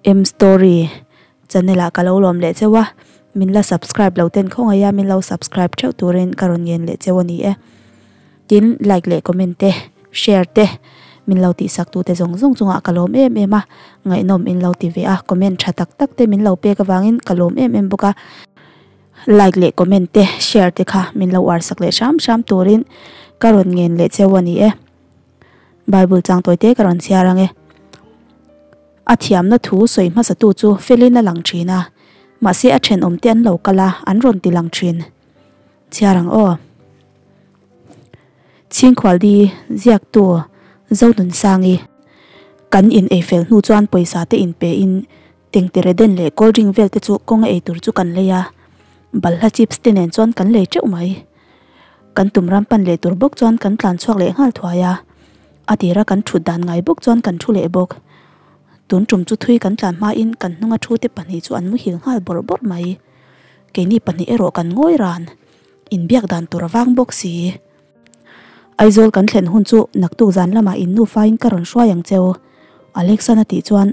M story channel ah ka lo lawm leh cheu a, min la subscribe lo ten khawngaih a min lo subscribe theuh turin ka rawn ngen leh cheu a ni e. Tin like leh comment te share te min lo tihsak tute zawng zawng chungah ka lawm em em a, ngaihnawm in lo ti ve a, comment tha tak tak te min lo pek avangin ka lawm em em bawk a, like leh comment te share te kha min lo uar sak leh hram hram turin ka rawn ngen leh cheu a ni e. Bible chang tawi te ka rawn chhiar ang e. A thiamna thu sawi hmasatu chu felin a lang thin a, mahse a thenawm te an lo kal a, an rawn ti lang thin. Chhiar ang aw. Chhingkhualdi ziaktu Zonunsangi kan in ei fel hnu chuan pawisa te in pe in tengtere den leh cold drink vel te chu kawng a ei tur chu kan lei a, balhla chips te nen chuan kan lei teuh mai. Kan tum ram pan leh tur bawk chuan kan tlan chhuak leh nghal thuai a, a tira kan thut dan ngai bawk chuan kan thu leh bawk. Tun tum chu thui kan tlan hmain kan hnunga thu te pahnih chu an muhil nghal bawrh bawrh mai. Keini pahnih erawh kan ngawi ran, inbiak dan tur a vang bawk si. Aizawl kan thlen hun chu naktuk zan lamah in nufain ka rawn hruai ang cheu, Alexan a tih chuan,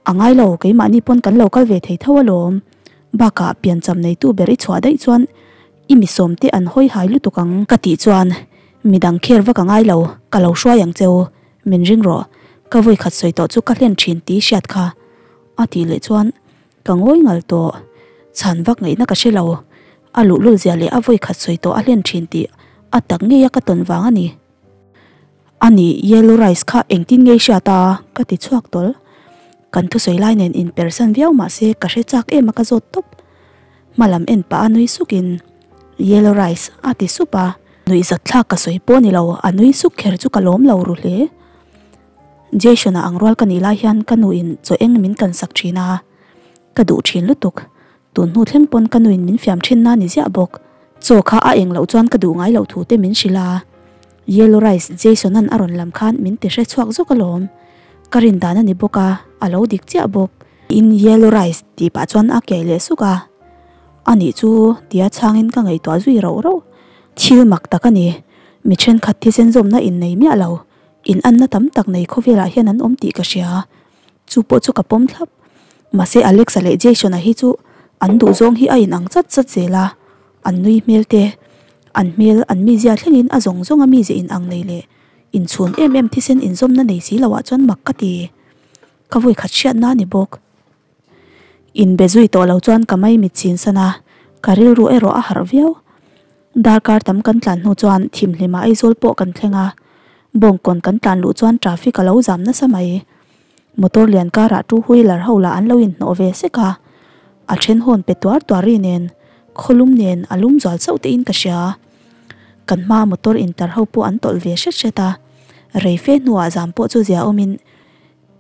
A ngai lo, keimahni pawn kan lo kal ve thei tho alawm. Bakah piancham neitu ber i chhuah daih chuan i misawm te an hawi hai lutuk ang ka tih chuan midang kher vak a ngai lo, ka lo hruai ang cheu, min ring rawh, ka vawi khat sawi tawh chu ka hlen thin tih hriat kha a tih leh chuan ka ngawi ngal tawh, chhan vak ngaihna ka hre lo, a luhlul zia leh a vawi khat sawi tawh a hlen thin tih a tak ngei a ka tawn vang a ni. A nih, yellow rice kha engtin nge i hriat a? ka ti chhuak tawl. Kan thusawi lai nen inpersan viau mah se ka hre chak em a ka zawt tawp. Hmalam en pah a nui sukin, Yellow rice a ti sup a. Nuihzat thlak ka sawi pawh ni lo, a nui suk kher chu ka lawm lo ru hle. Jason-a ang rual ka nih lai hian ka nuin chaw eng min kan sak thin a, ka duh thin lutuk. Tun hnu thleng pawn ka nuin min fiam thin na ni ziah bawk. Chaw kha a eng loh chuan ka duh ngai loh thu te min hrilh a. Yellow rice Jason-a'n a rawn lam khan min ti hre chhuak zawk alawm. Ka rin dan a ni bawk a, a lo dik chiah bawk. In yellow rice tih pah chuan a kiai leh suk a. A nih chu tia chhangin ka ngaihtuah zui rauh rauh. Thil mak tak a ni. Mi thenkhat thisen zawmna innei miah lo. In anna tam tak nei khawvelah hian an awm tih ka hria. Chu pawh chu ka pawm thlap. Mahse Alexa leh Jason-a hi chu an duhzawng hi a inang chat chat zel a, an nui hmel te, an hmel, an mizia thlengin a zawng zawnga mizia inang nei leh inchhun em em thisen inzawmna nei si loah chuan mak ka ti. Ka vawi khat hriatna a ni bawk. Inbe zui tawh lo chuan ka mai mit chin san a, ka rilru erawh a harh viau. Darkar tam kan tlan hnu chuan thimhlima Aizawl pawh kan thleng a, Bawngkawn kan tlan luh chuan traffic a lo zam nasa mai. Motor lian karah two wheeler ho lah an lo inhnawh ve sek a, a then hawn pe tuar tuar ri nen, khawlum nen a lum zual chauh tein ka hria. Kan hmaa motor intar ho pawh an tawlh ve hret hret a, rei fe hnuah zam pawh chu zia awmin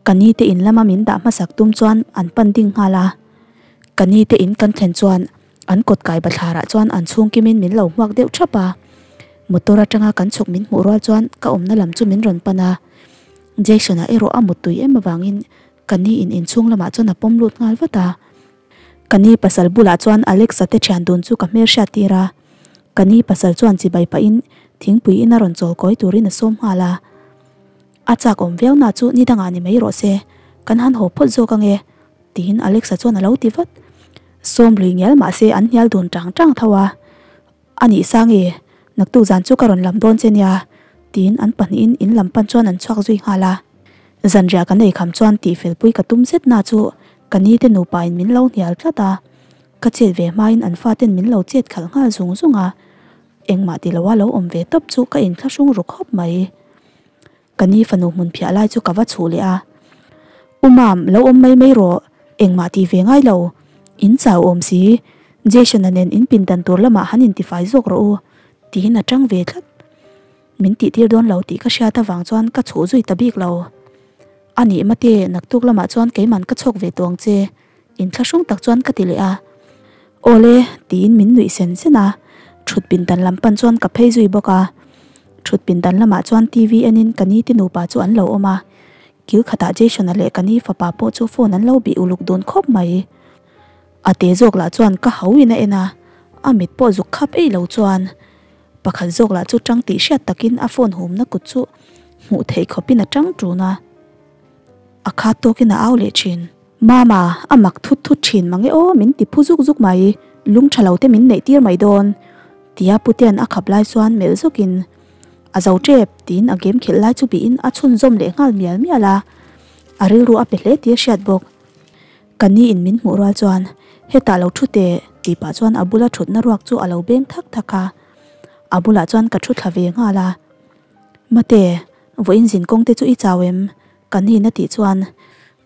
Ka ni te in lama min dah hmasak tum chuan an pan ding nghal a, ka ni te in kan thlen chuan an kawt kai bathlarah chuan an chhung kimin min lo hmuak deuh thap a, motor atanga kan chhuk min hmuh rual chuan ka awmna lam chu min rawn pan a, Jason-a erawh a muttui em avangin ka ni in inchhung lamah chuan a pawm lut nghal vat a, ka ni pasal bulah chuan Alex-a te thian dun chu ka hmelhriat tir a, ka ni pasal chuan chibai pahin thingpui in a rawn chawl kawi turin a sawm nghal a. A chak awm viau na chu ni dangah ni mai rawh se, kan han haw phawt zawk ange, tiin Alexa chuan a lo ti vat. Sawm lui ngial mah se an hnial dun tang tang tho a. A nih sang e, naktuk zan chu ka rawn lam dawn che nia, tiin an pahnihin in lam pan chuan an chhuak zui nghal a. Zanriah kan ei kham chuan tihfelpui ka tum zet na chu ka ni te nupa in min lo hnial tlat a. Ka chet ve hmain an faten min lo chet khalh nghal zung zung a. Engmah ti loa lo awm ve tawp chu ka inthlahrung ru khawp mai. Ka ni fanu hmun phiah lai chu ka va chhuh leh a. U Mam, lo awm mai mai rawh, engmah tih ve ngai lo. In chau awm si, Jason-a nen in pindan tur lamah han intifai zawk rawh u, tiin a tang ve tlat. Min tihtir dawn lo tih ka hriat avang chuan ka chhuh zui ta bik lo. A nih mate, naktuk lamah chuan keiman ka chhawk ve tawh ang che, inthlahrung tak chuan ka ti leh a. Awle, tiin min nuih sen sen a, thut pindan lam pan chuan ka phei zui bawk a. Thut pindan lamah chuan TV enin ka ni te nupa chu an lo awm a, kil khatah Jason-a leh ka ni fapa pawh chu phone an lo bih uluk dun khawp mai. A te zawk lah chuan ka hau in a en a, a mit pawh zuk khap ei lo chuan pakhat zawk lah chu tang tih hriat takin a phone humna kut chu hmuh theih khawpin a tang tun a, a khat tawkin a au leh thin. Mama, a mak thut thut thin mange aw min ti phu zuk zuk mai, lung tha lo te min neih tir mai dawn tia Putea'n a khap lai chuan melh zawkin a zo tep tiin a game khelh lai chu bihin a chhunzawm leh nghal mial mial a, a rilru a pe hle tih a hriat bawk. Ka ni in min hmuh rual chuan hetah lo thu teh tih pah chuan a bula thutna ruak chu a lo beng thak thak a, a bulah chuan ka thu thla ve nghal a. Mate, vawiin zin kawng te chu i chau em? Ka ni na tih chuan,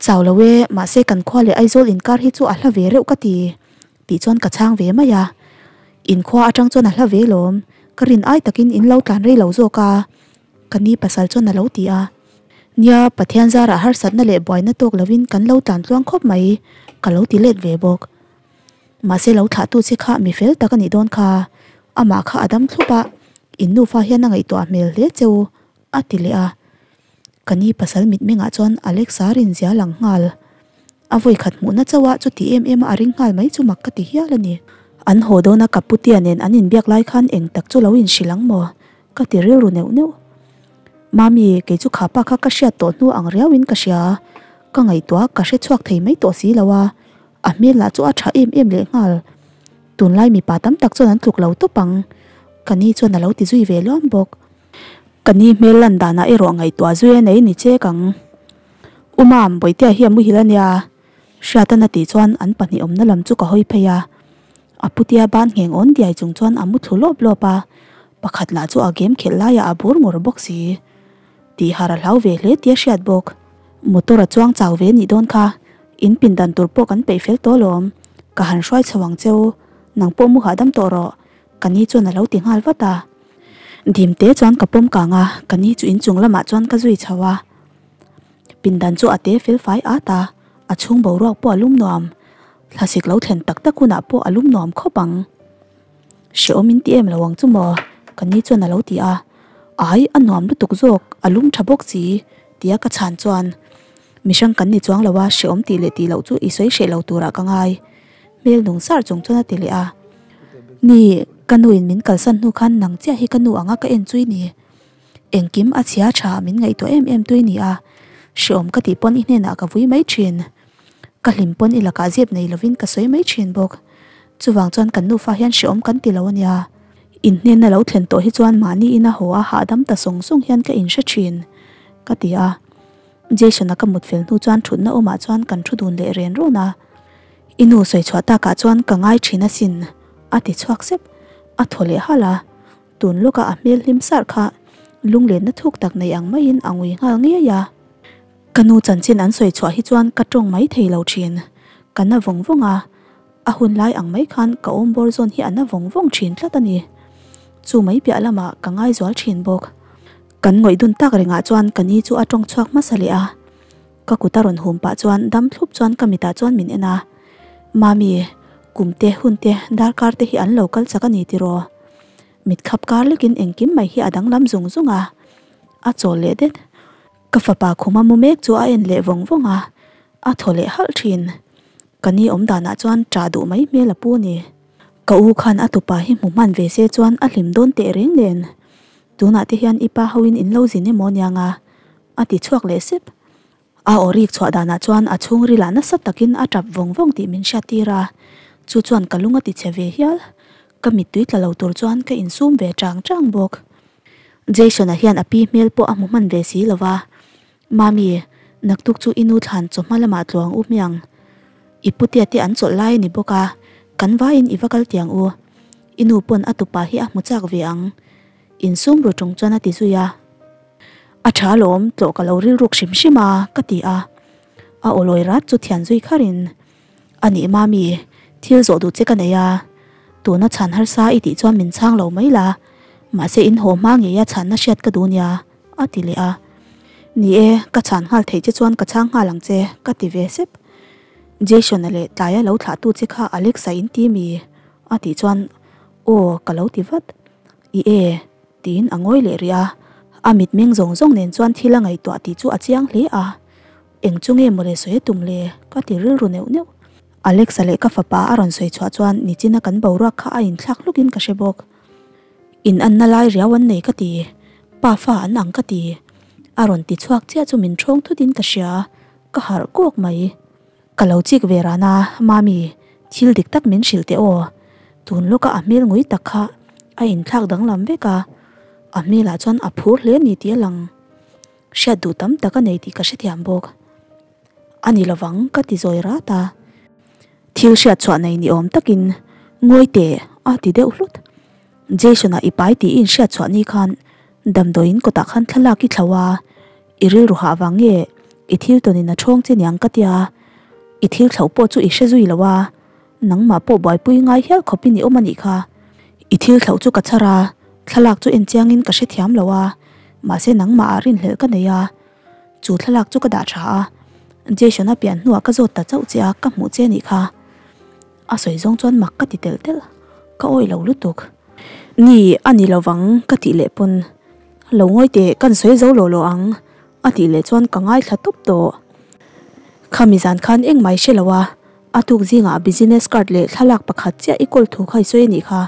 Chau lo e, mahse kan khua leh Aizawl inkar hi chu a hla ve reuh ka ti tih chuan ka chhang ve mai a. In khua atang chuan a hla ve lawm, ka rin ai takin in lo tlan rei lo zawk a, ka ni pasal chuan a lo ti a. Nia, Pathian zarah harsatna leh buaina tawk lovin kan lo tlan tluang khawp mai, ka lo ti let ve bawk. Mahse lo thlahtu che kha mi fel tak a nih dawn kha, amah kha a dam thlup a, in nufa hian a ngaihtuah hmel hle cheu, a ti leh a. Ka ni pasal mitmengah chuan Alexa rin zia lang nghal. A vawikhat hmuhna chauh a chuti em em a a ring nghal mai chu mak ka ti hial a ni. An haw dawn a ka putia nen an inbiak lai khan eng tak chu lo inhrilh ang maw? Ka ti rilru neuh neuh. Mami, kei chu kha pa kha ka hriat tawh hnu ang riauin ka hria. Ka ngaihtuah ka hre chhuak thei mai tawh si lo a, a hmel lah chu a tha em em leh nghal. Tunlai mipa tam tak chuan an tluk lo tawp ang. Ka ni chuan a lo ti zui ve luam bawk. Ka ni hmel lan danah erawh ngaihtuah zui a nei ni chek ang. U Mam, Bawihtea hi a muhil a nia. Hriatan a tih chuan an pahnih awmna lam chu ka hawi phei a. A putia ban ngheng awn diai chung chuan a mu thlu lawp lawp a, pakhat lah chu a game khelh laiah a bur ngawr bawk si. Tih har a hlau ve hle tih a hriat bawk. Motor a chuang chau ve nih dawn kha, in pindan tur pawh kan peih fel tawh alawm, ka han hruai chho ang cheu, nang pawh mu hahdam tawh rawh, ka ni chuan a lo ti nghal vat a. Dim te chuan ka pawm kang a, ka ni chu inchung lamah chuan ka zui chho a. Pindan chu a te fel fai at a, a chhung boruak pawh a lum nuam. Thlasik lo thlen tak tak hunah pawh a lum nuam khawp ang. Hrehawm in ti em lo ang chu maw? Ka ni chuan a lo ti a. Ai, a nuam lutuk zawk, a lum tha bawk si, tia ka chhan chuan Mihrang kan ni chuang lo a, hrehawm tih leh tih loh chu i sawi hreh lo turah ka ngai. Hmel nung sar chung chuan a ti leh a. Ni, ka nuin min kalsan hnu khan nang chiah hi ka nu anga ka en chui ni. Engkim a chhia tha min ngaihtuah em em tui ni a, hreawm ka tih pawn i hnenah ka vui mai thin. Ka hlim pawn i lakah zep nei lovin ka sawi mai thin bawk. Chuvang chuan kan nufa hian hreawm kan ti lo a nia. In hnenna lo thlen tawh hi chuan mahni ina haw a hahdam ta sawng sawng hian ka inhre thin, ka ti a. Jason-a ka mut fel hnu chuan thutna awmah chuan kan thu dun leh ren rawn a. I nu sawi chhuah takah chuan ka ngai thin asin, a ti chhuak sep. A thaw leh halh a. Tun lawka a hmel hlim sarh kha lunglenna thuk tak nei ang maiin a ngui nghal ngei a. Ka nu chanchin an sawi chhuah hi chuan ka tawng mai thei lo thin. Ka na vawng vawng a, a hun lai ang mai khan ka awm bawr zawn hi a na vawng vawng thin tlat a ni. Chu mai piah lamah ka ngaizual thin bawk. Kan ngawih dun tak rengah chuan ka ni chu a tawng chhuak hmasa leh a. Ka kut a rawn hum pah chuan dam thlup chuan ka mitah chuan min en a, Mami, kum te, hun te, darkar te hi an lo kal chak a ni tiraw? Mit khap kar lekin engkim mai hi a danglam zung zung a, a chawl leh det. Ka fapa khuma mu mek chu a en leh vawng vawng a, a thaw leh halh thin. Ka ni awm danah chuan ṭah duh mai hmel a pu a ni. Ka u khan a tupa hi hmu hman ve se chuan a hlim dawn teh reng nen. Tunah te hian i pa hoin in lo zin emaw aniang a, A ti chhuak leh sep. A aw rik chhuah danah chuan a chhungril ah nasa takin a tap vawng vawng tih min hriattir a, chu chuan ka lung a ti chhe ve hial. Ka mittui tla lo tur chuan ka insum ve chang chang bawk. Jason-a hian a pi hmel pawh a hmu hman ve si lo va, Mami, naktuk chu i nu thlan chawhma lamah tluang u hmiang. I putea te an chawlh lai a ni bawk a, kan vaiin i va kal tiang u. I nu pawn a tupa hi a hmu chak ve ang. Insum ru tung chuan a ti zui a. A tha alawm, tlawh ka lo rilruk hrim hrim a, ka ti a. A awlawi rat chu thian zui kharin, A nih Mami, thil zawh duh che ka nei a, tuna chhan harsa i tih chuan min chhang lo mai la, mahse in haw hma ngei a chhanna hriat ka duh nia, a ti leh a. Ni e, ka chhan nghal theih che chuan ka chhang nghal ang che, ka ti ve sep. Jason-a leh tlaia lo thlahtu che kha Alex-a in ti mi? a tih chuan, Aw, ka lo ti vat. I e, tiin a ngawi leh rih a, a mitmeng zawng zawng nen chuan thil a ngaihtuah tih chu a chiang hle a, Eng chu nge mawle sawi a tum le? ka ti rilru neuh neuh. Alexa leh ka fapa a rawn sawi chhuah chuan nichina kan boruak kha a inthlak hlukin ka hre bawk. In anna lai riau an nei ka ti, pa fa an ang ka ti. A rawn ti chhuak chiah chu min ṭhawng thutin ka hria, ka harh kawk mai. Ka lo chik ve ran a, Mami, thil dik tak min hrilh teh aw. Tun lawka a hmel ngui tak kha a inthlak danglam vek a, a hmelah chuan a phur hle ni tih a lang. Hriat duh tam tak a nei tih ka hrethiam bawk. A ni lovang ka ti zawi rat a. Thil hriat chhuah nei ni awm takin ngawi teh a ti deuh hlut. Jason-a i pai tih i inhriat chhuah ni khan damdawiin kawtah khan thlalak i thlo a, i rilru hah vang nge i thil tawnin a ṭhawng che niang ka tia, i thil thloh pawh chu i hre zui lo a, nangmah pawh buaipui ngai hial khawpin i awm a nih kha. I thil thloh chu ka chhar a, thlalak chu enchiangin ka hrethiam lo a, mahse nangmah ah rinhlelh ka nei a, chu thlalak chu ka dah tha a, Jason-a pian hnuah ka zawt ta chauh che a, ka hmuh che a nih kha. A sawi zawng chuan mak ka ti telh telh, ka awih lo lutuk. Ni, a ni lovang ka tih leh pawn lo ngawi teh kan sawi zo lo lo ang a tih leh chuan ka ngaithla tawp tawh. Khami zan khan engmah i hre lo a, a tuk zingah business card leh thlalak pakhat chiah i kawl thu kha i sawi a nih kha.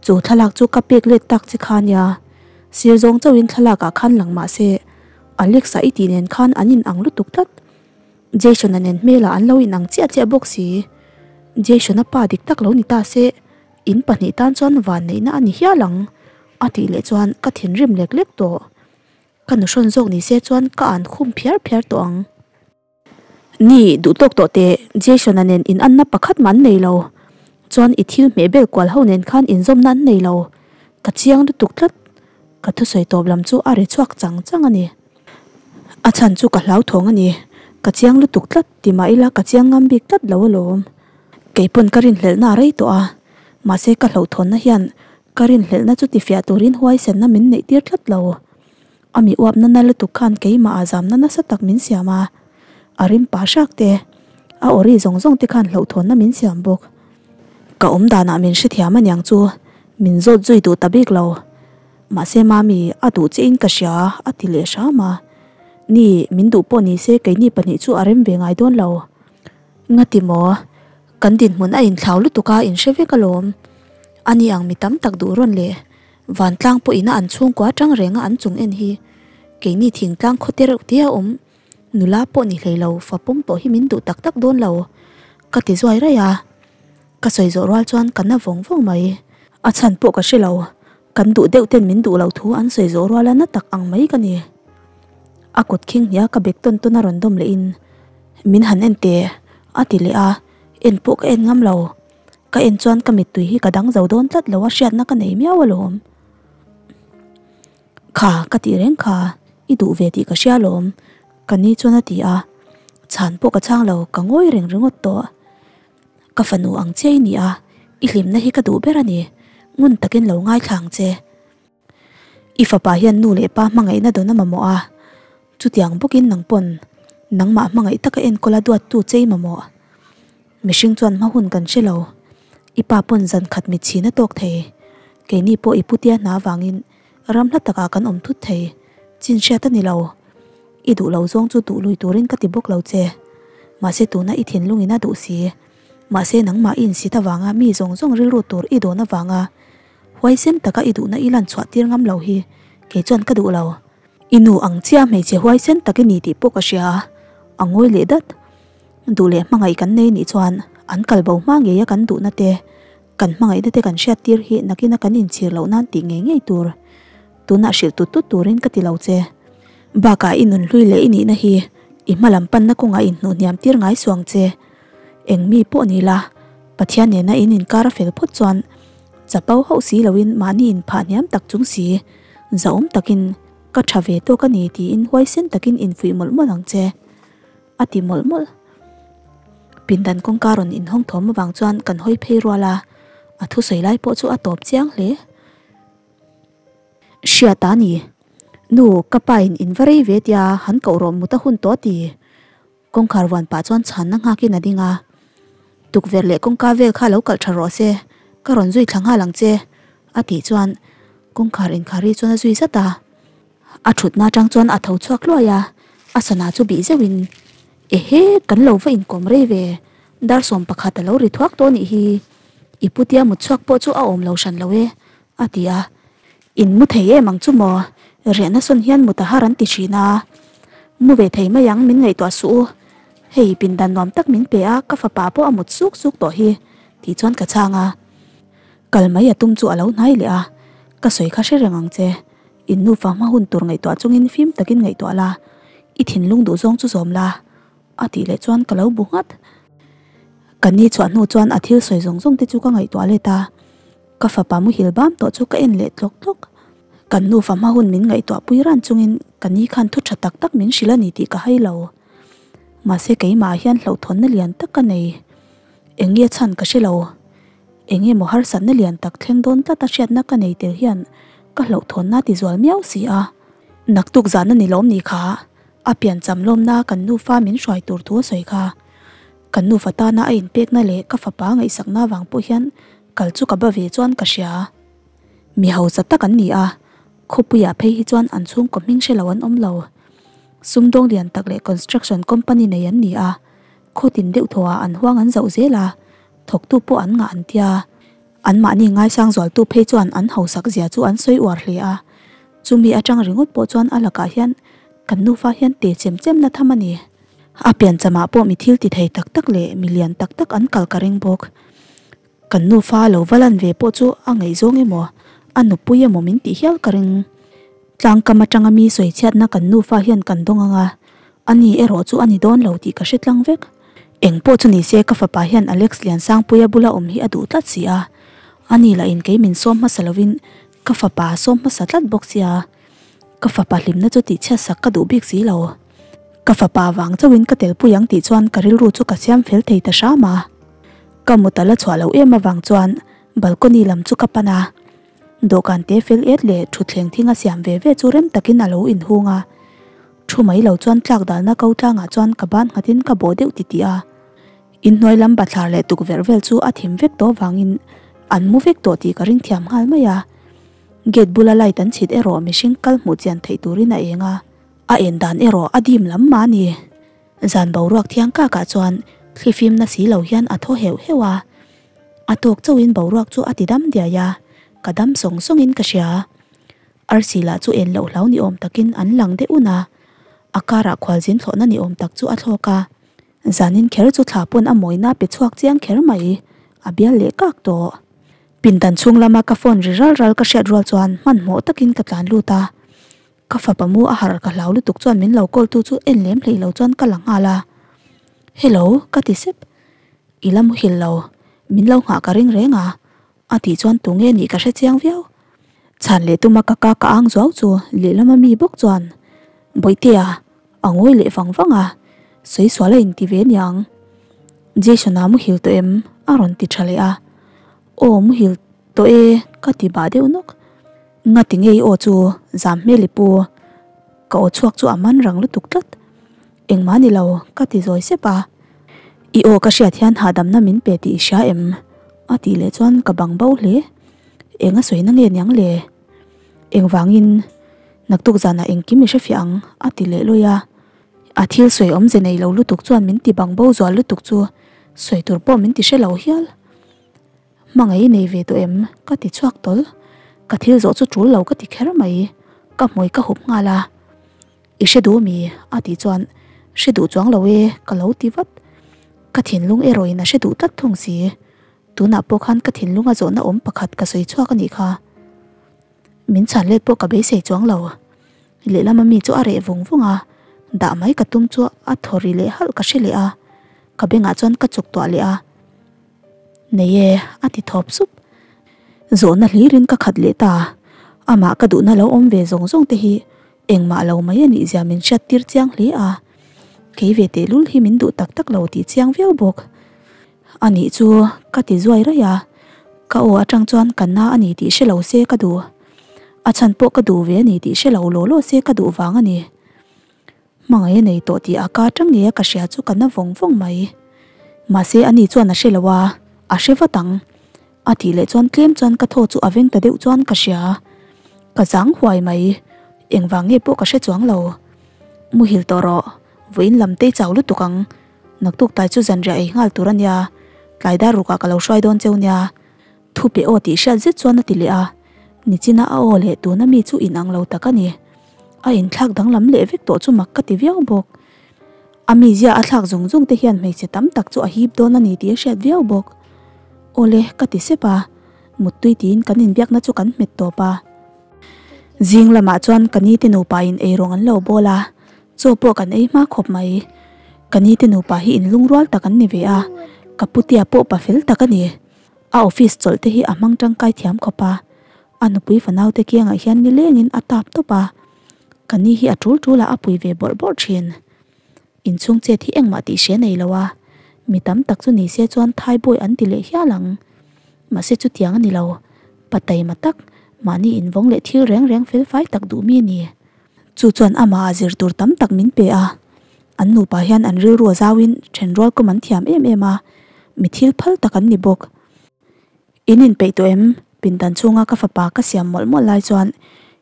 Chu thlalak chu ka pek let tak che kha nia, sir zawng chauhin thlalak ah khan lang mah se Alex-a i tih nen khan an in ang lutuk tlat. Jason-a nen hmelah an lo inang chiah chiah bawk si. Jason-a pa dik tak lo ni ta se, in pahnih tan chuan vanneihna a ni hial ang, a tih leh chuan ka thinrim lek lek tawh. Ka nuhrawn zawk ni se chuan ka an khum phiar phiar tawh ang. Ni, duh tawk tawh teh, Jason-a nen inanna pakhat mah an nei lo. Chuan i thil hmeh bel kual ho nen khan inzawmna an nei lo. Ka chiang lutuk tlat. Ka thusawi tawp lam chu a ri chhuak chang chang a ni. A chhan chu ka hlauthawng a ni. Ka chiang lutuk tlat ti mah ila ka chiang ngam bik tlat lo alawm. Keipawn ka rinhlelhna a rei tawh a, mahse ka hlauhthawnna hian ka rinhlelhna chu tifiah turin huaisenna min neih tir tlat lo. A mi uapna na lutuk khan keimah a zamna nasa tak min siam a, a rim pah hrak te, a awri zawng zawng te khan hlauhthawnna min siam bawk. Ka awm danah min hrethiam aniang chu min zawt zui duh ta bik lo. Mahse Mami, a duh che in ka hria a ti leh hram a. Ni, min duh pawh ni se keini pahnih chu a rem ve ngai dawn lo. Ngati maw? Kan dinhmun a inthlau lutuk a inhre vek alawm. Ani ang mi tam tak duh rawn leh vantlang pawh ina an chhungkua atang renga an chung en hi keini thingtlang khaw te reuh te a awm. Nula pawh ni hlei lo, fa pawm tawh hi min duh tak tak dawn lo. Ka ti zuai raih a. Ka sawi zawh rual chuan ka na vawng vawng mai. A chhan pawh ka hre lo. Kan duh deuh ten min duh loh thu an sawi zawh ruala na tak ang mai ka ni. A kut khing hnia ka bek tawn tawn a rawn dawm leh in min han en teh a ti leh a, en pawh ka en ngam lo. Ka en chuan ka mittui hi ka dang zo dawn tlat lo a hriatna ka nei miau alawm. Kha ka tih reng kha i duh ve tih ka hria alawm ka ni chuan a ti a, chhan pawh ka chhang lo ka ngawi reng ringawt tawh. Ka fanu ang che i ni a, i hlimna hi ka duh ber a ni, ngun takin lo ngaithla ang che. I fapa hian nu leh pa hmangaihna dawn a mamawh a, chutiang bawkin nang pawn nangmah hmangaih taka enkawl a duattu che i mamawh. Mihring chuan hma hun kan hre lo, i pa pawn zan khat mit chhin a tawk thei, keini pawh i putia hna avangin ram hla takah kan awm thut thei, chin hriat a ni lo. I duh lo zawng chu duh lui turin ka ti bawk lo che. Mahse tuna i thinlungin a duh si. Mahse nangmah i insit avanga mi zawng zawng rilru tur i dawn avanga huaisen taka i duhna i lan chhuah tir ngam lo hi kei chuan ka duh lo. I nu ang chiah hmeichhe huaisen tak i ni tih pawh ka hria. A ngawi leh dat. Duh leh hmangaih kan nei nih chuan an kal bo hma ngeia kan duhna te, kan hmangaihna te kan hriat tir hi nakina kan inchhir loh nan tih ngei ngei tur. Tunah hrilh tut tut turin ka ti lo che. Bakah i nunhlui leh i nihna hi i hma lam panna kawngah inhnuh hniam tir ngai suang che. Eng mi pawh ni la, Pathian nena in inkar a fel phawt chuan chapo hauh si loin mahni inphah hniam tak chung si, zahawm takin ka tha ve tawk a ni tiin huaisen takin infuih mawlh mawlh ang che. A ti mawlh mawlh. Pindan kawngka rawn inhawng thawm avang chuan kan hawi phei rual a, a thusawi lai pawh chu a tawp chiang hle. Hriat a ni. Nu, ka pa in in va rei ve tia han koh rawh mut a hun tawh ti. Kawngkhar vuan pah chuan chhanna nghakin a ding a. Tukverh leh kawngka vel kha lo kalh tha rawh se, ka rawn zui thla nghal ang che, a tih chuan kawngkhar inkhari chuan a zui zat a. A thutna atang chuan a tho chhuak hluai a, a sana chu bih zeuhin, Ehe, kan lo va inkawm rei ve, dar 11 a lo ri thuak tawh nih hi, i putia mut chhuak pawh chu a awm lo hran lo e, a ti a. In mu thei em ang chu maw? Riahna sawn hian mut a har an ti thin a. Mu ve thei mai ang min ngaihtuah suh u. Hei pindan nuam tak min pe a, ka fapa pawh a mut suk suk tawh hi tih chuan ka chhang a. Kal mai a tum chu a lo hnai leh a, Ka sawi kha hre reng ang che, in nufa hma hun tur ngaihtuah chungin fim takin ngaihtuah la, i thinlung duh zawng chu zawm la a tih leh chuan ka lo bu nghat. Ka ni chhuah hnu chuan a thil sawi zawng zawng te chu ka ngaihtuah let a, ka fapa muhil bam tawh chu ka en leh tlawk tlawk. Kan nufa hma hun min ngaihtuah pui ran chungin ka ni khan thu tha tak tak min hrilh a ni tih ka hai lo. Mahse keimah ah hian hlauhthawnna lian tak ka nei. Eng nge chhan ka hre lo. Eng nge maw harsatna lian tak thleng dawn tlat a hriatna ka nei tel hian ka hlauhthawnna ti zual miau si a. Naktuk zan a ni lawm ni kha. A piancham lawmna kan nufa min hruai tur thu a sawi kha. Kan nufa tana a inpekna leh ka fapa ngaihsakna vang pawh hian kal chu ka ba ve chuan ka hria. Mi hausa tak an ni a, khawpuiah phei hi chuan an chhungkaw hming hre lo an awm lo. Sumdawng lian tak leh construction company nei an ni a, khaw tin deuh thawhah an huang an zauh zel a, thawktu pawh an ngah an tia. Anmahni ngaisang zualtu phei chuan an hausak zia chu an sawi uar hle a, chumi atang ringawt pawh chuan a lakah hian kan nufa hian te chem chem na tham a ni. A pianchamah pawh mi thil ti thei tak tak leh mi lian tak tak an kal ka ring bawk. Kan nufa lo va lan ve pawh chu a ngaihzawng emaw, a nupui emaw min tih hial ka ring. Tlangkam atanga mi sawichhiatna kan nufa hian kan dawng ang a, ani erawh chu a ni dawn lo tih ka hre tlang vek. Eng pawh chu nise ka fapa hian Alex Liansangpuia bula awm hi a duh tlat si a, ani lah in kei min sawm hmasa lovin ka fapa a sawm hmasa tlat bawk sia. Ka fapa hlimna chu tihchhiatsak ka duh bik si lo. Ka fapa vang chauhin ka telpui ang tih chuan ka rilru chu ka siam fel thei ta hram a. Ka mut a la chhuah loh em avang chuan balcony lam chu ka pan a. Dawhkan te fel et leh thutthleng thing a siam ve ve chu rem takin a lo inhung a. Thu mai lo chuan tlak dalna ko tlangah chuan ka ban nghatin ka bawh deuh titih a. Inhnuai lam bathlar leh tukverh vel chu a thim vek tawh avangin an mu vek tawh tih ka ring thiam nghal mai a. Gate bula light an chhit erawh mihring kal hmuh chian theih turin a eng a. A en dan erawh a dim lam mah a ni. Zan boruak thiang kakah chuan thlifimna si lo hian a thaw heuh heuh a. A tawk chauhin boruak chu a ti dam diai a, ka dam sawng sawngin ka hria. Arsi lah chu en loh hlau ni awm takin an lang deuh un a, a karah khualzin thlawhna ni awm tak chu a thlawk a. Zanin kher chu thla pawn a mawina pe chhuak chiang kher mai, a bial leh kak tawh. Pindan chhung lama ka phone ri ral ral ka hriat rual chuan hmanhmawh takin ka tlan lut a. Ka fapa mu a harh ka hlau lutuk chuan min lo call tu chu en lem hlei lo chuan ka la nghal a. Hello ka ti sep. I la muhil lo, min lo nghah ka ring reng a, a tih chuan tunge nih ka hre chiang viau. Chhan leh tuma ka ka ka ang zuau chu lehlam a mi bawk chuan Bawihtea a ngawi leh vang vang a, sawi sual a inti ve niang. Jason-a muhil tawh em? a rawn ti tha leh a. Aw muhil tawh e ka ti bah deuh nawk. Nga ti ngei aw chu zam hmel i pu. Ka aw chhuak chu a man rang lutuk tlat. Engmah ni lo ka ti zawi sep a. I aw ka hriat hian hahdamna min pe tih i hria em? A tih leh chuan ka bang bo hle. Eng a sawina nge niang le? Engvangin naktuk zanah engkim i hrefiah ang a ti leh lawi a. A thil sawi awmze nei lo lutuk chuan min ti bang bo zual lutuk chu sawi tur pawh min ti hre lo hial. Hmangaih i nei ve tawh em? Ka ti chhuak tawl. Ka thil zawh chu tul lo ka ti kher mai. Ka hmui ka hup nghal a. I hre duh mi? A tih chuan hre duh chuang lo e ka lo ti vat. Ka thinlung erawhin a hre duh tlat thung si. Tunah pawh khan ka thinlunga zawhna awm pakhat ka sawi chhuak a nih kha. Min chhan let pawh ka beisei chuang lo. Lehlam ami chu a reh vung vung a, dah mai ka tum chu a thaw ri leh halh ka hre leh a. Ka bengah chuan ka chuk tuah leh a. Nei e, a ti thawp sup. Zawhna hlirin ka khat leh ta. Amah ka duhna lo awm ve zawng zawng te hi engmah lo mai a nih zia min hriat tir chiang hle a. Kei ve tehlul hi min duh tak tak lo tih chiang viau bawk. A nih chu ka ti zuai raih a, ka aw atang chuan ka na a ni tih hre lo se ka duh. A chhan pawh ka duh ve a ni tih hre lo law law se ka duh vang a ni. Hmangaih a nei tawh tih a ka atang ngei a ka hria chu ka na vawng vawng mai. Mahse ani chuan a hre lo a, a hre vat ang. A tih leh chuan tlem chuan ka thaw chu a veng ta deuh chuan ka hria. Ka zang huai mai. Engvang nge pawh ka hre chuang lo. Muhil tawh rawh, vawiin lam tei chau lutuk ang. Naktuk tlai chu zanriah ei nghal tur a nia, tlai dar rukah ka lo hruai dawn cheu nia. Thu pe aw tih hriat zet chuan a ti leh a, nichina a aw leh tuna mi chu inang lo tak a ni. A inthlak danglam leh vek tawh chu mak ka ti viau bawk. A mizia a thlak zung zung te hian hmeichhe tam tak chu a hip dawn a ni tih a hriat viau bawk. Awle, ka ti sep a, muttui tiin kan inbiakna chu kan hmet tawp a. Zing lamah chuan ka ni te nupa in eirawng an lo bawl a, chaw pawh kan ei hma khawp mai. Ka ni te nupa hi inlungrual tak an ni ve a, ka putea pawh pa fel tak a ni. A office chawlh te hi a hmang tangkai thiam khawp a, a nupui fanau te kiangah hian nilengin a tap tawp a, ka ni hi a tul tul ah a pui ve bawrh bawrh thin. Inchhung chet hi engmah tih hre nei lo a, mi tam tak chu ni se chuan thaibawi an ti leh hial ang. Mahse chutiang a ni lo, pa taima tak, mahni invawng leh thil reng reng fel fai tak duh mi a ni. Chu chuan amah ah zir tur tam tak min pe a, an nupa hian an rilru a zauin thenrual kawm an thiam em em a, mi thil phal tak an ni bawk. In inpeih tawh em? Pindan chhunga ka fapa ka siam mawlh mawlh lai chuan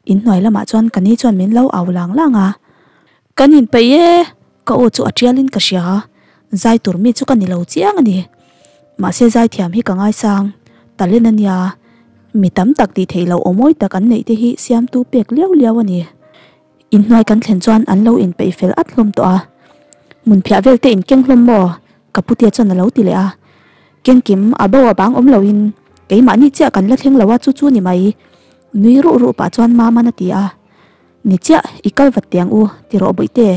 inhnuai lamah chuan ka ni chuan min lo au lang lang a. Kan inpeih e! Ka aw chu a tialin ka hria. Zai tur mi chu ka ni lo chiang a ni. Mahse zaithiam hi ka ngaisang. Talent a nia. Mi tam tak tih theih loh aw mawi tak an neih te hi siamtu pek liau liau a ni. Inhnuai kan thlen chuan an lo inpeih fel at hlawm tawh a. Hmun phiah vel te inkeng hlawm maw? Ka putea chuan a lo ti leh a. Kengkim a bo a bang awm loin keimahni chiah kan la thleng lo a chu chu ni mai. Nui ruh ruh pah chuan Maman a ti a. Ni chiah, i kal vat teh ang u, ti rawh Bawihte.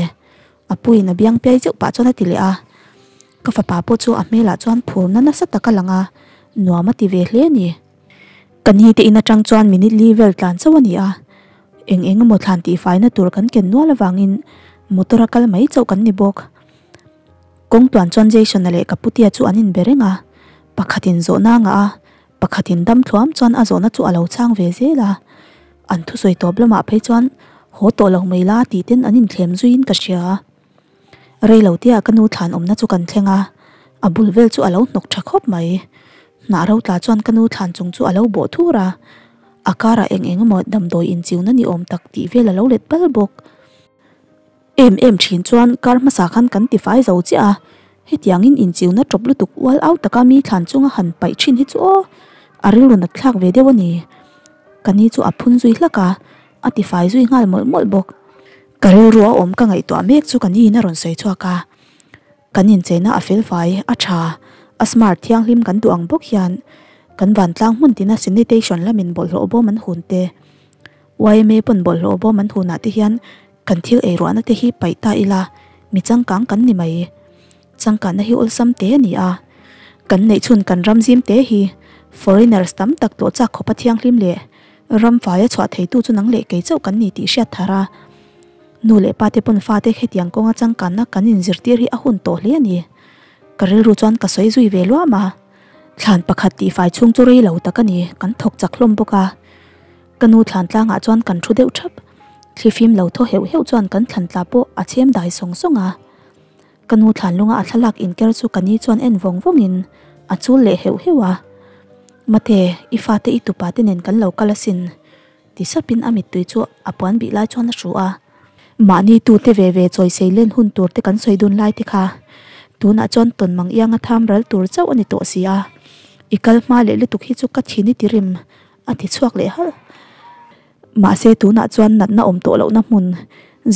A puiin a biang piai zeuh pah chuan a ti leh a. Ka fapa pawh chu a hmelah chuan phurna nasa tak a lang a, nuam a ti ve hle a ni. Ka ni te in atang chuan minute li vel tlan chauh a ni a, eng eng emaw thlan tihfaina tur kan ken nual avangin motor a kal mai chauh kan ni bawk. Kawng tuan chuan Jason-a leh ka putea chu an inbe reng a, pakhatin zawhna a ngah a, pakhatin dam thluam chuan a zawhna chu a lo chhang ve zel a. An thusawi tawp lamah phei chuan haw tawh lo mai la tih ten an inthlem zuiin ka hria. Rei lo tia ka nu thlan awmna chu kan thleng a, a bul vel chu a lo hnawk tha khawp mai. Hnah ro tla chuan ka nu thlan chung chu a lo bawh thur a, a karah eng eng emaw damdawi inchiuna ni awm tak tih vel a lo let bal bawk. Em em thin chuan kar hmasa khan kan ti fai zo chiah a, hetiangin inchiuna tawp lutuk ual au taka mi thlan chunga han paih thin hi chu aw, a rilru nat thlak ve deuh a ni. Ka ni chu a phun zui hlak a, a ti fai zui nghal mawlh mawlh bawk. Ka rilru a awm ka ngaihtuah mek chu ka niin a rawn sawi chhuak a, kan incheina a fel fai, a tha, a smart thianghlim kan duh ang bawk hian kan vantlang hmun tina sanitation lamin bawlhhlawh bawm an hun te, yma pawn bawlhhlawh bawm an hunah te hian kan thil ei ruahna te hi paih ta ila mi changkang kan ni mai. Changkanna hi awlsam te a ni a, kan neih chhun kan ram zim te hi foreigners tam tak tawh chak khawpa thianghlim leh ram faia chhuah theitu chu nang leh kei chauh kan ni tih hriat thar a. Nu leh pa te pawn fate hetiang kawnga changkanna kan inzirtir hi a hun tawh hle a ni. Ka rilru chuan ka sawi zui ve luam a. Thlan pakhat tihfai chhung chu rei lo tak a ni, kan thawk chak hlawm bawk a. Ka nu thlan tlangah chuan kan thu deuh thap. Thlifim lo thaw heuh heuh chuan kan thlan tla pawh a chhem dai sawng sawng a. Ka nu thlan lunga a thlalak inker chu ka ni chuan en vawng vawngin a chul leh heuh heuh a. Mate, i fate i tupa te nen kan lo kal asin, ti sapin a mittui chu a puan bih lai chuan a hru a. Mahni tute ve ve chawisei len hun tur te kan sawi dun lai te kha tunah chuan tawn mang ianga tham ral tur chauh a ni tawh si a. I kal hma leh lutuk hi chu ka thin i ti rim, a ti chhuak leh halh. Mahse tunah chuan natna awm tawh lohna hmun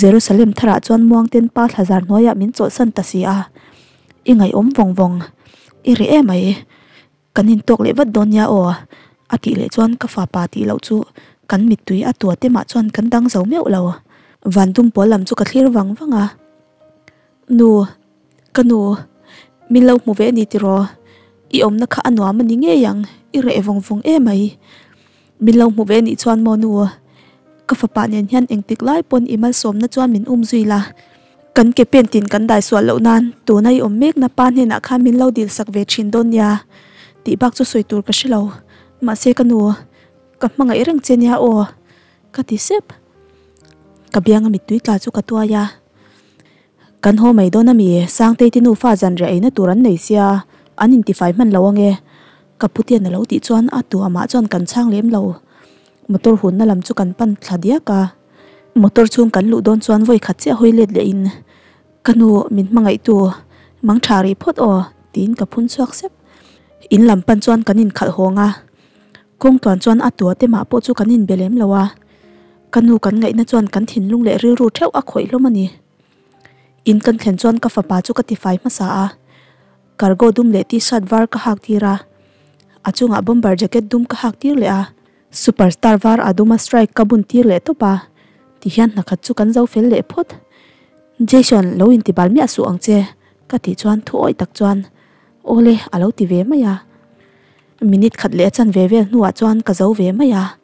Jerusalem tharah chuan muangten pa thlazar hnuaiah min chawlhsan ta si a. I ngaihawm vawng vawng. I reh em mai. Kan intawk leh vat dawn nia aw. A tih leh chuan ka fapa tih loh chu kan mittui a tua te mah chuan kan dang zo meuh lo. Van dum pawl lam chu ka thlir vang vang a. Nu. Ka nu, min lo hmu ve a ni tiraw? I awmna kha a nuam a ni ngei ang, i reh vawng vawng em mai. Min lo hmu ve nih chuan maw nu, ka fapa nen hian engtik lai pawn i malsawmna chuan min um zui la. Kan ke pen tin kan dai sual loh nan tuna i awm mekna pa hnenah khan min lo dil sak ve thin dawn nia tih bak chu sawi tur ka hre lo. Mahse ka nu, ka hmangaih reng che nia aw, ka ti sep. Ka bianga mittui tla chu ka tuai a. Kan haw mai dawn a mi, Sangtei te nufa zanriah eina tur an nei sia, an intifai hman lo ange. Ka putian a lo tih chuan a tu amah chuan kan chhang lem lo. Motor hunna lam chu kan pan thla diak a. Motor chhung kan luh dawn chuan vawi khat chiah hawi let leh in, Ka nu min hmangaihtu, mang tha rih phawt aw, tiin ka phun chhuak sep. In lam pan chuan kan inkhalh hawng a. Kawng tuan chuan a tua te mah pawh chu kan inbe lem lo a. Ka nu kan ngaihna chuan kan thinlung leh rilru theuh a khawih hlawm a ni. In kan thlen chuan ka fapa chu ka tifai hmasa a, cargo dum leh t-shirt var ka hak tir a, a chungah bomber jacket dum ka hak tir leh a, superstar var a duma strike ka bun tir leh tawp a, tihian hna khat chu kan zo fel leh phawt. Jason lo intibal miah suh ang che ka tih chuan thu awih tak chuan Awle a lo ti ve mai a. Minute khat leh a chanve vel hnuah chuan ka zo ve mai a.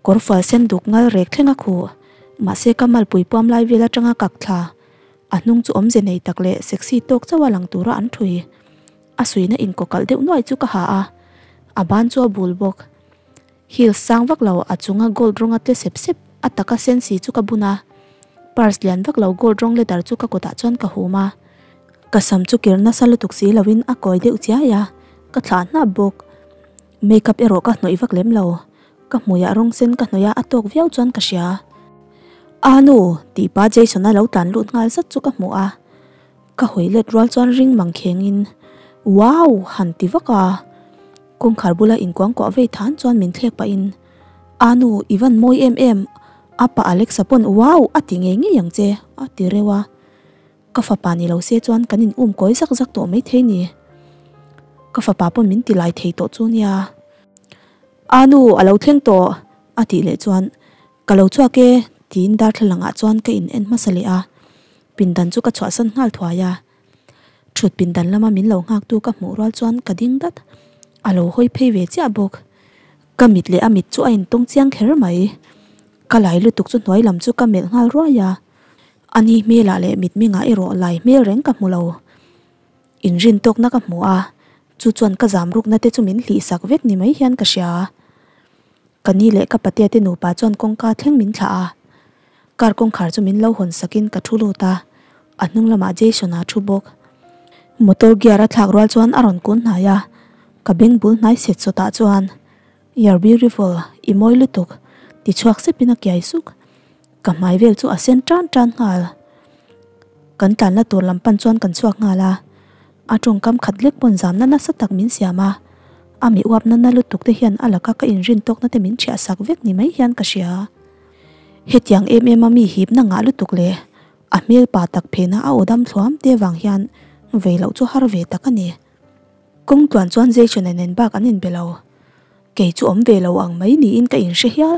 Kawr fual sen duk ngal rek thleng a khuh. Mahse ka malpui puam lai vel atanga kak thla. A hnung chu awmze nei tak leh sexy tawk chauh a lang tura an thui. A suihna inkawkalh deuh nuai chu ka ha a. A ban chu a bul bawk. Heels sang vak lo a chunga gold rawnga tle sep sep a taka sen si chu ka bun a. Purse lian vak lo gold rawng leather chu ka kutah chuan ka hum a. Ka sam chu kir nasa lutuk si loin a kawi deuh chiai a, ka thlah hnap bawk. Makeup erawh ka hnawih vak lem lo. Ka hmuiah rawng sen ka hnawih a, a tawk viau chuan ka hria. Aa nu! tih pa Jason-a lo tlan lut nghal zat chu ka hmu a. Ka hawi let rual chuan ring mang khengin, Wow! han ti vak a. Kawngkhar bula inkuangkuah vei than chuan min thlek pahin, Aa nu, i van mawi em em! Apa Alexa pawn wow! a ti ngei ngei ang che, a ti reuh a. Ka fapa ni lo se chuan kan in um kawi zak zak tawh maithei ni. Ka fapa pawn min ti lai thei tawh chu nia. Aa nu, a lo thleng tawh! a tih leh chuan, Ka lo chhuak e, tiin darthlalang ah chuan ka in en hmasa leh a. Pindan chu ka chhuahsan nghal thuai a. Thut pindan lama min lo nghak tu ka hmuh rual chuan ka ding dat. A lo hawi phei ve chiah bawk. Ka mit leh a mit chu a intawng chiang kher mai. Ka lai lutuk chu hnuai lam chu ka melh nghal ruai a. A ni hmelah leh mitmingah erawh lai hmel reng ka hmu lo. Inrin tawkna ka hmu a, chu chuan ka zam rukna te chu min hlih sak vek ni mai hian ka hria. Ka ni leh ka patea te nupa chuan kawngka thleng min thlah a. Car kawngkhar chu min lo hawn sakin ka thu lut a, a hnung lamah Jason-a thu bawk. Motor gear a thlak rual chuan a rawn kun hnai a, ka beng bul hnai set sawtah chuan, You're beautiful, i mawi lutuk, ti chhuak sepin a kiai suk. Ka hmai vel chu a sen tan tan nghal. Kan tlanna tur lam pan chuan kan chhuak nghal a, a tawngkam khat lek pawn zamna nasa tak min siam a, a mi uapna na lutuk te hian a laka ka inrin tawkna te min thiah sak vek ni mai hian ka hria. Hetiang em em a mi hipna ngah lutuk leh a hmel pa tak phena a aw dam thluam te vang hian vei loh chu har ve tak a ni. Kawng tluan chuan Jason-a nen bak an inbe lo. Kei chu awm ve lo ang mai niin ka inhre hial.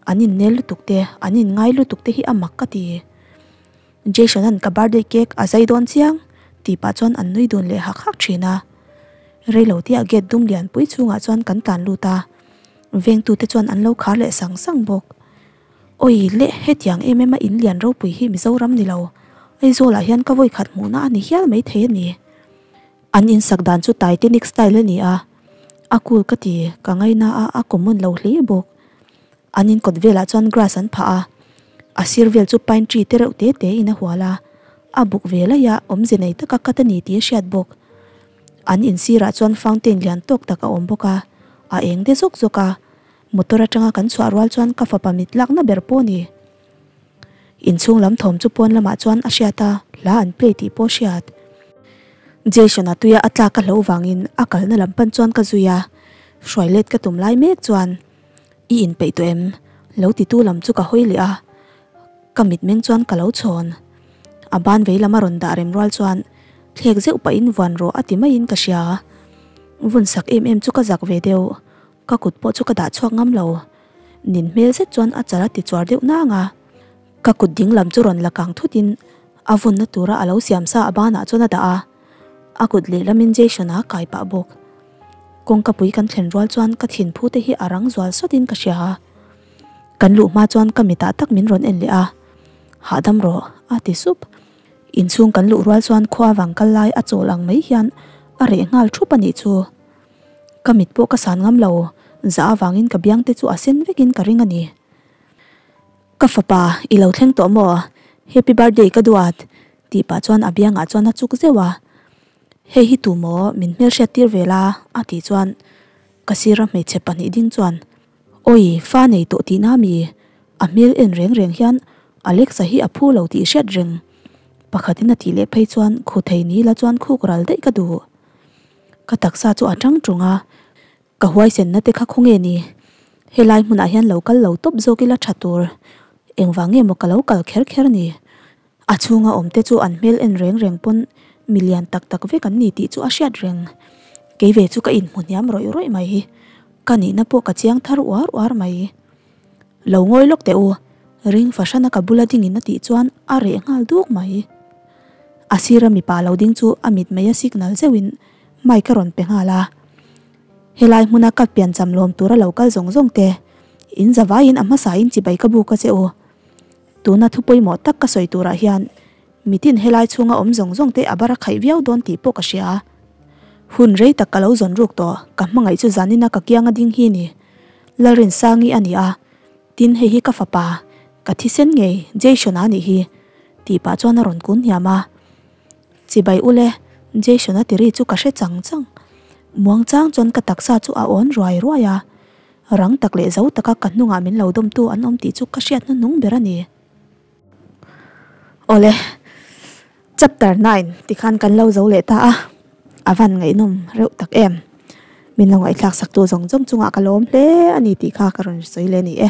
An innel lutuk te, an inngai lutuk te hi a mak ka ti. Jason-a'n ka birthday cake a zai dawn chiang tih pah chuan an nui dun leh hak hak thin a. Reilo tia gate dum lianpui chhungah chuan kan tlan lut a, vengtute chuan an lo khar leh sang sang bawk. Awi le, hetiang em em a in lian ropui hi Mizoram ni lo, Aizawlah hian ka vawikhat hmuhna a ni hial maithei a ni. An insak dan chu Titanic style a ni a, a cool ka ti, ka ngaina a, a common lo hle bawk. An inkawt velah chuan grass an phah a, a sir vel chu pine tree te reuh te te in a hual a, a buk ve laih a, awmze nei taka cut a ni tih a hriat bawk. An insirah chuan fountain lian tawk tak a awm bawk a, a eng de zawk zawk a, motor atanga kan chhuah rual chuan ka fapa mit lakna ber pawh a ni. Inchhung lam thawm chu pawn lamah chuan a hriat a, hla an play tih pawh a hriat. Jason-a tuia a tlak ka hlauh vangin a kalna lam pan chuan ka zui a, hruai let ka tum lai mek chuan, I inpeih tawh em? Lo titu lam chu ka hawi leh a, ka mitmeng chuan ka lo chhawn. A ban vei lam a rawn dah rem rual chuan thlek zeuh pahin vuan rawh a ti maiin ka hria. Vun sak em em chu ka zak ve deuh. Ka kut pawh chu ka dah chhuak ngam lo. Nin hmel zet chuan a chal a ti chuar deuh nang a. Ka kut ding lam chu rawn la kang thut in a vunna tura a lo siam sa a banah chuan a dah a. A kut lehlamin Jason-a a kai pah bawk. Kawngka pui kan thlen rual chuan ka thin phu te hi a rang zual sawt in ka hria a. Kan luh hma chuan ka mitah tak min rawn en leh a. Hahdam rawh, a ti sup. Inchhung kan luh rual chuan khua vang kal lai a chawl ang mai hian a reh nghal thup a nih chu. Ka mit pawh ka san ngam lo, zah avangin ka biang te chu a sen vekin ka ring a ni. Ka fapa, i lo thleng tawh maw? Happy birthday ka duat, tih pah chuan a biangah chuan a chuk zeuh a. Hei hi tu maw, min hmelhriat tir ve la, a tih chuan ka sira hmeichhe pahnih ding chuan, Awi, fa nei tawh tihna mi? A hmel en reng reng hian Alexa hi a phu lo tih hriat reng. Pakhatin a tih leh phei chuan khu thei ni la chuan khuk ral daih ka duh. Ka taksa chu a tang tung a, ka huaisenna te kha khawnge ni? Helai hmunah hian lo kal lo tawp zawk ila tha tur. Engvang nge maw ka lo kal kher kher ni? A chhunga awm te chu an hmel en reng reng pawn mi lian tak tak vek an ni tih chu a hriat reng. Kei ve chu ka inhmu hniam rawih rawih mai. Ka nihna pawh ka chiang thar uar uar mai. Lo ngawi lawk teh u, ring fahrana ka bula dingin a tih chuan a reh nghal duk mai. A sira mipa lo ding chu a mit mei a signal zeuhin mic a rawn pe nghal a. Helai hmuna ka piancham lawm tura lo kal zawng zawng te, in zavaiin a hmasain chibai ka buk a che u. Tuna thu pawimawh tak ka sawi turah hian mitin helai chhunga awm zawng zawng te a bar a khaih viau dawn tih pawh ka hria. Hun rei tak ka lo zawn ruk tawh, ka hmangaih chu zanina ka kianga ding hi ni. Lalrinsangi a ni a, tin hei hi ka fapa, ka thisen ngei, Jason-a nih hi, tih pah chuan a rawn kun hniam a. Chibai ule, Jason-a tiri chu ka hre chang chang. Muang chang chuan ka taksa chu a awn ruai ruai a, rang tak leh zo taka ka hnungah min lo dawmtu an awm tih chu ka hriat hnuhnung ber a ni. Awle, chapter 9 tikhan kan lo zo leh ta a, a van ngaihnawm reuh tak em. Min lo ngaihthlak saktu zawng zawng chungah ka lawm hle a ni tih kha ka rawn sawi leh a ni e.